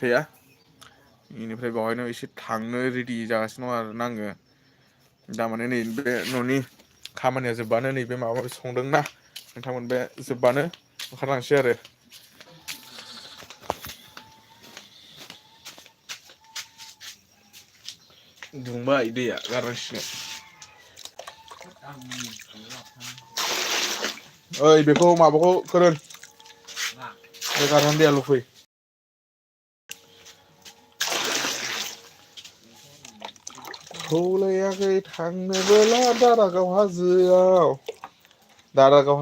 गैया बेनिफ्राय बेवहायनो एसे थांनो रेडि जागासिनो दं आरो आङो दा माने नै बे न'नि खामानिया जोब्बानो नैबे माबा माबि संदोंना नोंथांमोन बे जोब्बानो ओंखारलांसै आरो दुंबाय दैया गारनांसिगोन ओइ बेखौ माबाखौ फोरों बे गारनानै दैया लुफै थौलायाखै थांनोबोला दारागाव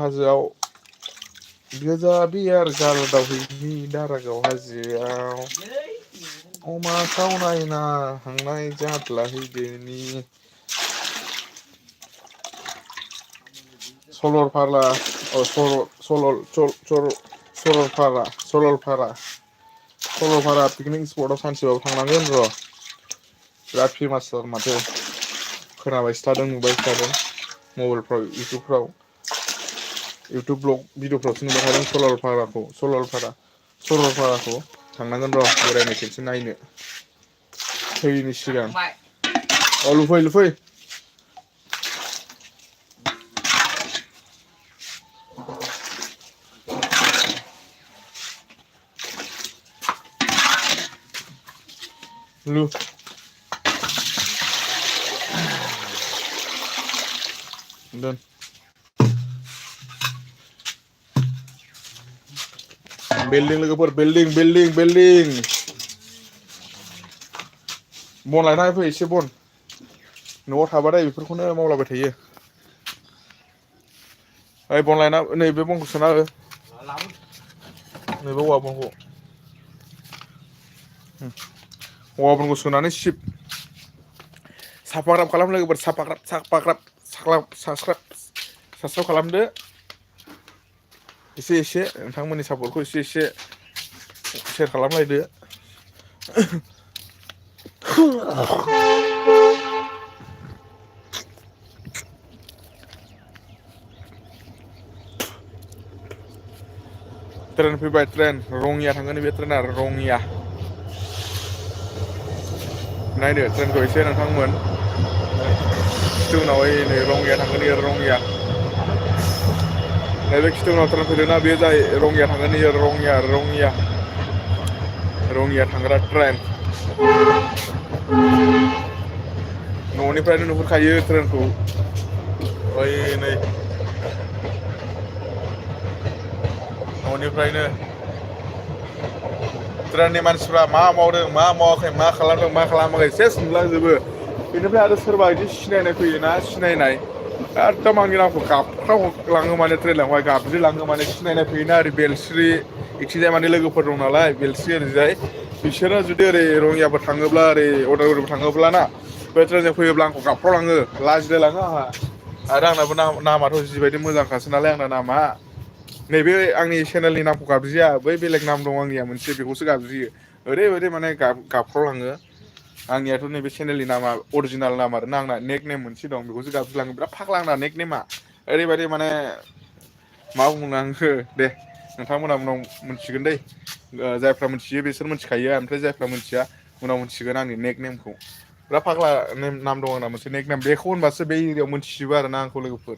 हाजोआव गोजा बियार गारदावहैनि दारागाव हाजोआव अमा सावनाय ना हांनाय जादलाहैदोनि सरलपारा पिकनिक स्पटआव सानसेबाबो थांनांगोन र' बिराद फेमास माथो खोनाबायसो थादों नुबायसो थादों मबाइलफ्राव इउटुब ब्लग भिडिअफ्रावसो नुबाय थादों सरलपाराखौ थांनांगोन र' बेरायनो खेबसे नायनो फैयिनि सिगां लुफै लु दोन बिल्डिं लोगोफोर बिल्डिं बन लायना फै एसे बन न'आव थाबाथाय बेफोरखौनो मावलाबाय थायो ओइ बन लायना नैबे बनखौ सोना हो नैबे औवा बनखौ औवा बनखौ सोनानै सिब साफाग्राब खालाम लोगोफोर साबस्क्राइब खालामदो एसे नोंथांमोननि सापर्टखौ एसे सेयार खालामलायदो ट्रेन फैबाय रङिया थांगोन बे ट्रेना रङिया नायदो ट्रेनखौ एसे नोंथांमोन खिथु उनाव नै रङिया थांगोन रङिया नैबे खिथु उनाव ट्रेन फैदोंना बे जाय रङिया थांगोन रङिया थांग्रा ट्रेन न'निफ्रायनो नुहुरखायो ट्रेनखौ ओइ नै न'निफ्रायनो ट्रेननि मानसिफ्रा मा मावदों मा मावाखै मा खालामदों मा खालामाखै सेस नुलांजोबो बेनिफ्राय आरो सोरबा बिदि सिनायनाय फैयोना सिनायनाय एकदम आंनि नामखौ गाबख्रावलाङो माने ट्रेनावहाय गाबज्रिलाङो माने सिनायनाय फैयोना ओरै बेलस्रि इखिजाय माने लोगोफोर दं नालाय बेलस्रि ओरैजाय बिसोरो जुदि ओरै रङियाफोर थाङोब्ला ओरै उदालगुरिफोर थाङोब्ला ना बे ट्रेनजों फैयोब्ला आंखौ गाबख्रावलाङो लाजिलायलाङो आंहा आरो आंनाबो नामाथ' जिबायदि मोजांखासो नालाय आंना नामा नैबे आंनि चेनेलनि नामखौ गाबज्रिया बै बेलेग नाम दं आंनिया मोनसे बेखौसो गाबज्रियो ओरैबायदि माने गाबख्रावलाङो आंनियाथ' नैबे चेनेलनि नामा अरिजिनेल नाम आरोना आंना नेक नेम मोनसे दं बेखौसो गाबज्रिलाङो बिराद फाग्ला आंना नेक नेमा ओरैबायदि माने मा बुंनो आंखो दे नोंथांमोना उनाव मोनथिगोन दै जायफ्रा मोनथियो बिसोर मोनथिखायो ओमफ्राय जायफ्रा मोनथिया उनाव मोनथिगोन आंनि नेक नेमखौ बिराद फाग्ला नाम दं आंना मोनसे नेक नेम बेखौ होनबासो बे एरियायाव मोनथिजोबो आरोना आंखौ लोगोफोर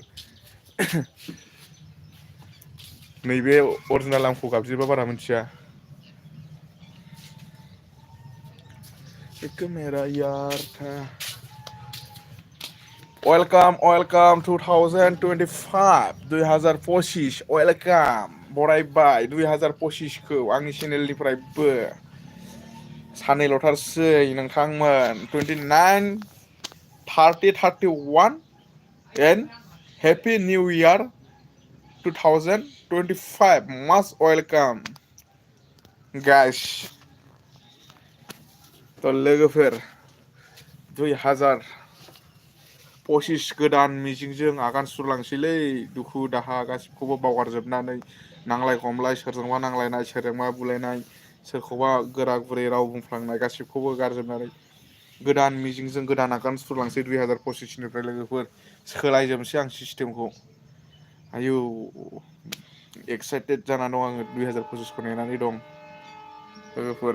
नैबे अरिजिनेल नामखौ गाबज्रिबा बारा मिथिया एक मेरा यार था वेलकाम 2025 वेलकाम बरायबाय 2025खौ आंनि चेनेलनिफ्रायबो साननैल'थारसै नोंथांमोन 29 30 31 and happy new year 2025 must welcome guys थ' लोगोफोर 2025 गोदान मिजिंजों आगान सुरलांसैलै दुखु दाहा गासिबखौबो बावगारजोबनानै नांलाय खमलाय सोरजोंबा नांलायनाय सोरजोंबा बुलायनाय सोरखौबा गोरा गुरै राव बुंफ्लांनाय गासिबखौबो गारजोबनानै गोदान मिजिंजों गोदान आगान सुरलांसै 2025निफ्राय लोगोफोर सोलायजोबनोसै आं सिस्टेमखौ आयौ एक्साइटेड जाना दं आङो 2025खौ नेनानै दं लोगोफोर